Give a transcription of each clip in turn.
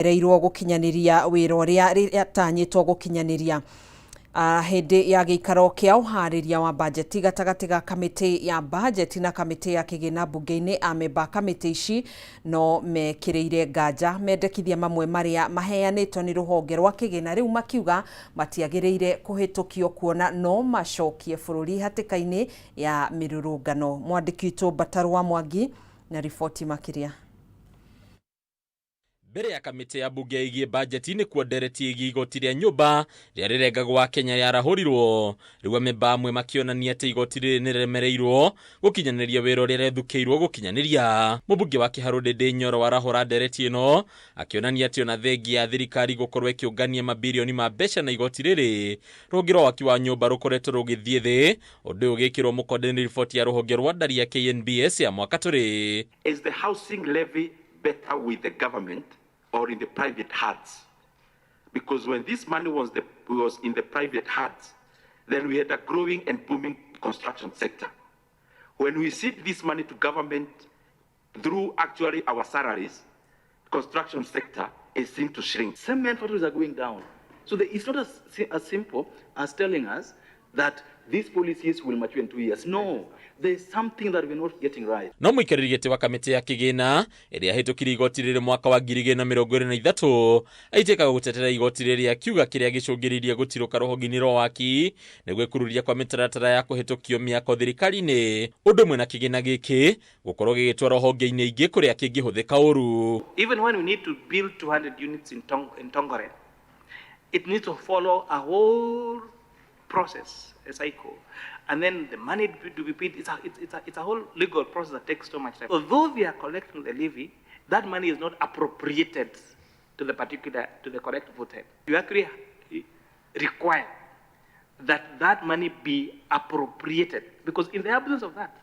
Reirwo gũkinyanĩria wĩra ũrĩa rĩatanyĩtwo gũkinyanĩria. Hĩndĩ ya gĩikaro kĩa ũharĩria wa bajeti gatagatĩ ga kamĩtĩ ya bajeti na kamĩtĩ ya kĩgĩna mbunge-inĩ, amemba a kamĩtĩ ici no mekĩrĩire nganja mendekithia mamwe marĩa maheanĩtwo nĩ rũhonge rwa kĩgĩna rĩu makiuga matiagĩrĩire kũhĩtũkio kuona no macokie bũrũri hatĩka-inĩ ya mĩrũrũngano. Mwandĩki witũ Mbatarũ wa Mwangi na riboti makĩria. Mbere ya kamĩtĩ ya mbunge ĩgiĩ bajeti nĩkuo ndereti ĩgiĩ igoti rĩa nyũmba rĩrĩa rĩrengagwo Akenya yarahũrirwo. Rĩu amemba amwe makĩonania atĩ igoti rĩrĩ nĩrĩremereirwo gũkinyanĩria wĩra ũrĩa rĩethukĩirwo gũkinyanĩria. Mũmbunge wa Kĩharũ Ndĩndĩ Nyoro arahũra ndereti ĩno akĩonania atĩ ona thengia ya thirikari gũkorwo ĩkĩũngania mabirioni ma mbeca na igoti rĩrĩ, rũhonge rwa waki wa nyũmba rũkoretwo rũgĩthiĩ thĩ, ũndũ ũyũ ũgĩkĩrwo mũkonde nĩ riboti ya rũhonge rwa ndari ya KNBS ya mwaka tũrĩ. Is the housing levy better with the government or in the private hands? Because when this money was in the private hands, then we had a growing and booming construction sector. When we cede this money to government through actually our salaries, construction sector is seen to shrink. Cement factories are going down. So it's not as simple as telling us that these policies will mature in 2 years. No, there's something that we're not getting right. No mũikarĩri gĩtĩ wa kamĩtĩ ya kĩgĩna ĩrĩa yahĩtũkirie igoti rĩrĩ mwaka wa 2023 aitĩkaga gũtetera igoti rĩrĩ akiuga kĩrĩa gĩcũngĩrĩirie gũtirũka rũhonge-inĩ rwa waki nĩ gwĩkururia kwa mĩtaratara ya kũhĩtũkio mĩako thirikari-inĩ, ũndũ ũmwe na kĩgĩna gĩkĩ gũkorwo gĩgĩtwarwo honge-inĩ ingĩ kũrĩa kĩngĩhũthĩka ũru. Even when we need to build 200 units in Tongaren, it needs to follow a whole process, a cycle, and then the money to be paid, it's a whole legal process that takes so much time. Although they are collecting the levy, that money is not appropriated to the particular, to the correct voter. You actually require that that money be appropriated, because in the absence of that,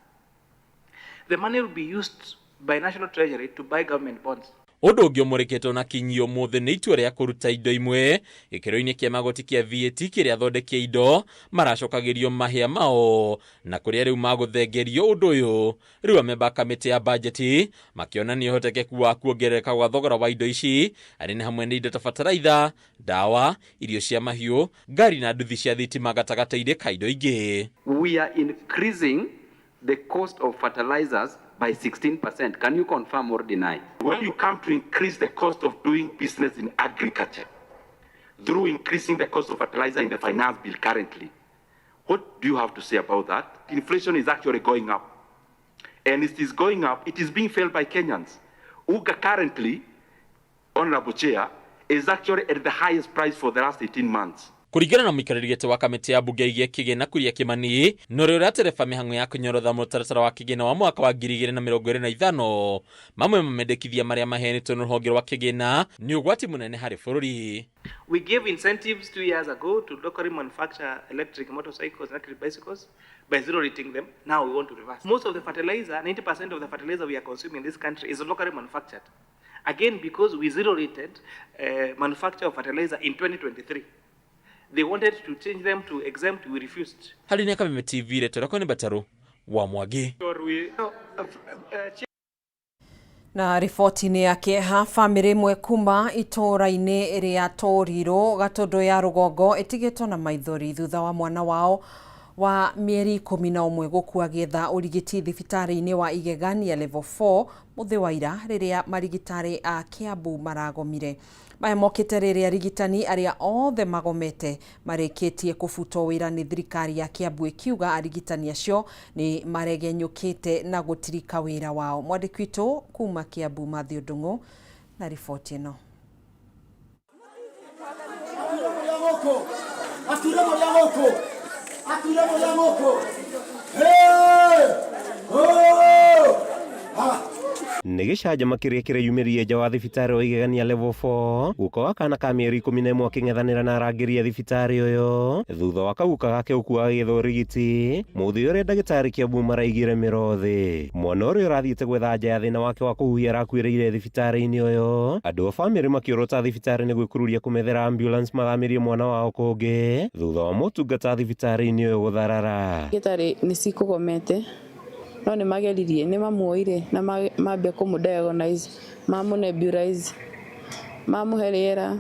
the money will be used by National Treasury to buy government bonds. Ũndũ ũngĩ ũmũrĩkĩtwo na kinyi ũmũthĩ nĩ itua rĩa kũruta indo imwe gĩkĩro-inĩ kĩa magoti kĩa VAT kĩrĩa athondeki a indo maracokagĩrio mahĩa mao na kũrĩa rĩu magũthengerio ũndũ ũyũ. Rĩu amemba a kamĩtĩ ya bajeti makĩonania ũhotekeku wa kuongerereka gwa thogora wa indo ici arĩ nĩ hamwe na indo ta bataraitha, ndawa, irio cia mahiũ, ngari na nduthi cia thitima gatagatĩ-inĩ ka indo ingĩ. We are increasing the cost of fertilizers by 16%. Can you confirm or deny? When you come to increase the cost of doing business in agriculture through increasing the cost of fertilizer in the finance bill currently, what do you have to say about that? Inflation is actually going up. And it is going up, it is being felt by Kenyans. Unga currently, Honorable Chair, is actually at the highest price for the last 18 months. Kũringana na mũikarĩri gĩtĩ wa kamĩtĩ ya mbunge ĩgiĩ kĩgĩna Kuria Kĩmani, na ũrĩa ũratereba mĩhang'o ya kũnyorotha mũtaratara wa kĩgĩna wa mwaka wa 2025, mamwe ma mendekithia marĩa maheanĩtwo nĩ rũhonge rwa kĩgĩna nĩ ũgwati mũnene harĩ bũrũri. We gave incentives 2 years ago to locally manufacture electric motorcycles, electric bicycles, by zero rating them. Now we want to reverse. Most of the fertilizer, 90% of the fertilizer we are consuming in this country is locally manufactured. Again, because we zero rated manufacture of fertilizer in 2023. They wanted to change them to exempt, we refused. Harĩ nĩ Kameme TV, rĩtwa rĩakwa nĩ Mbataru wa Mwangi. Na riboti-inĩ ya kĩeha, bamĩrĩ ĩmwe kuma itũũra-inĩ rĩa Tũrirũ Gatũndũ ya rũgongo ĩtigĩtwo na maithori thutha wa mwana wao wa mĩeri 11 gũkua gĩetha ũrigiti thibitarĩ-inĩ wa Igegania level 4 mũthĩ wa ira rĩrĩa marigitari a Kiambu maragomire. Maya mokĩte rĩrĩa arigitani arĩa othe magomete marĩkĩtie kũbutwo wĩra nĩ thirikari ya Kiambu ĩkiuga arigitani acio nĩ maregenyũkĩte na gũtirika wĩra wao. Mwandĩki witũ kuma Kiambu Mathew Ndung'u na riboti ĩno. Nĩ gĩcanjama kĩrĩa kĩreyumĩririe nja wa thibitarĩ wa Igegania level 4 guka wa kana ka mĩeri 11 akĩng'ethanĩra na arangĩri a thibitarĩ ũyũ thutha wa kaguka gake gũkua agĩetha ũrigiti mũthĩ ũrĩa ndagĩtarĩ Kiambu maraigire mĩro thĩ. Mwana ũrĩa ũrathiĩte gwetha nja ya thĩna wake wa kũhuhia arakuĩrĩire thibitarĩ-inĩ ũyũ. Andũ a bamĩrĩ makĩorota thibitarĩ nĩ gwĩkururia kũmethera ambulance mathamĩrie mwana wao kũngĩ thutha wa motungata thibitarĩ-inĩ ũyũ gũtharara. Thibitarĩ nĩ cikũgomete no nĩ mageririe nĩ mamuoire na mambia kũmũ diagnose mamũ nebulize. Mamũhe rĩera,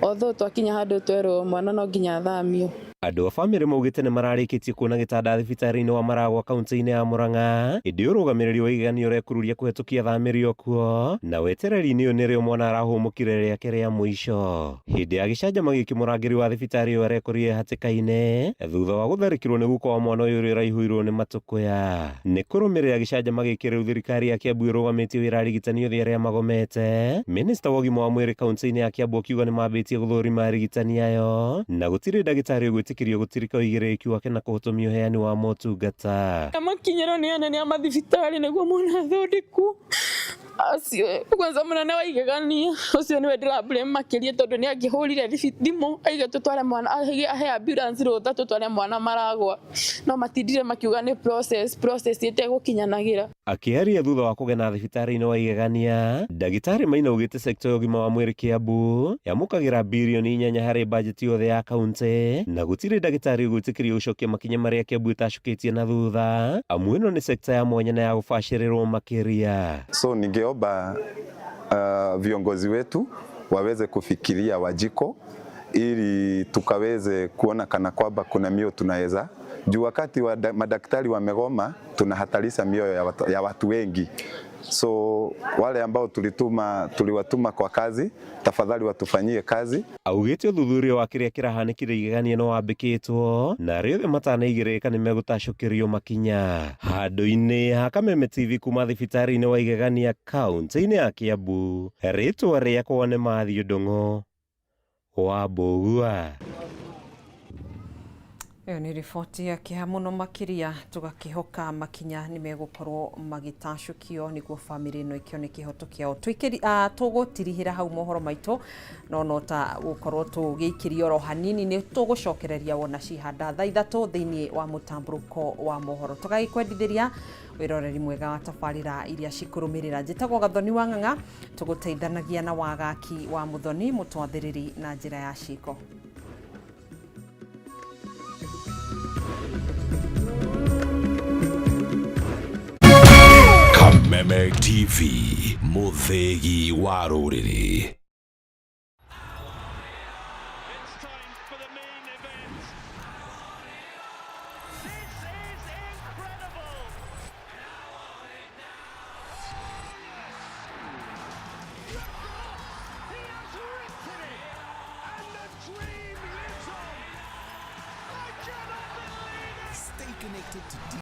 although twakinya handũ twerwo mwana no nginya athamio. Andũ a bamĩrĩ maugĩte nĩ mararĩkĩtie kuona gĩtanda thibitarĩ-inĩ wa Maragwa kaunti-inĩ ya Murang'a, ĩndĩ ũrũgamĩrĩri wa igeganio ũrekururia kũhetũkia thamĩrio kuo, na wetereri-inĩ ũyũ nĩrĩo mwana arahũmũkire rĩake rĩa mũico. Hĩndĩ ya gĩcanjama gĩkĩ mũrangĩri wa thibitarĩ ĩyo arekorire hatĩka-inĩ thutha wa gũtharĩkĩrwo nĩ guka wa mwana ũyũ ũrĩa ũraihũirwo nĩ matũkũya. Nĩ kũrũmĩrĩra gĩcanjama gĩkĩ rĩu thirikari ya Kiambu ĩrũgamĩtie wĩra arigitani othe arĩa magomete. Minista wa ũgima wa mwĩrĩ kaunti-inĩ ya Kiambu akiuga nĩ mambĩtie gũthũrima arigitani ayo na gũtirĩ ndagĩtarĩ ũgwĩtĩkĩrio gũtirika ũigĩrĩrĩki wake na kũhotomia ũheani wa motungata. Makinyĩrwo nĩ anene a mathibitarĩ nĩguo mwana athondekwo. Acio kwanza mũnene wa igegania ũcio nĩwe ndĩra blame makĩria tondũ nĩ angĩhũrire thimũ aige tũtware mwana, ahe ambulance rũtha tũtware mwana Maragwa, no matindire makiuga nĩ process ĩtegũkinyanagĩra. Akĩaria thutha wa kũgena thibitarĩ-inĩ wa igegania, ndagĩtarĩ Maina augĩte sekta ya ũgima wa mwĩrĩ Kiambu yamũkagĩra birioni 8 harĩ bajeti yothe ya kaunti, na gũtirĩ ndagĩtarĩ ũgwĩtĩkĩrio gũcokia makinya marĩa Kiambu ĩtacũkĩtie na thutha, amu ĩno nĩ sekta ya mwanya na ya gũbacĩrĩrwo makĩria. So ningeomba viongozi wetu waweze kufikiria Wajiko ili tukaweze kuona kana kwamba kuna mioyo tunaweza juu wakati wa madaktari wamegoma tunahatarisha mioyo ya watu wengi. So wale ambao tuliwatuma kwa kazi, tafadhali watufanyie kazi. Augĩte ũthuthuria wa kĩrĩa kĩrahanĩkire igegania no wambĩkĩtwo na arĩa othe matanaigĩrĩrĩka nĩmegũtacũkĩrio makinya. Handũ-inĩ ha Kameme TV kuma thibitarĩ-inĩ wa igegania kaunti-inĩ ya Kiambu, rĩtwa rĩakwa nĩ Matthew Ndung'u wa Mbũgua. Ĩyo nĩ riboti ya kĩeha mũno makĩria, tũgakĩhoka makinya nĩ megũkorwo magĩtacũkio nĩguo bamĩrĩ ĩno ĩkĩone kĩhoto kĩao. Tũgũtirihĩra hau mohoro maitũ, no ta gũkorwo tũgĩikĩria oro hanini nĩ tũgũcokereria wona cihanda thaa 3 thĩinĩ wa mũtambũrũko wa mohoro. Tũgagĩkwendithĩria wĩroreri mwega wa tabarĩra iria cikũrũmĩrĩra. Njĩtagwo Gathoni wa Ng'ang'a, tũgũteithanagia na wagaki wa Mũthoni mũtwathĩrĩri na njĩra ya ciko. Kameme TV, mũthĩgi wa rũrĩrĩ. Stay connected to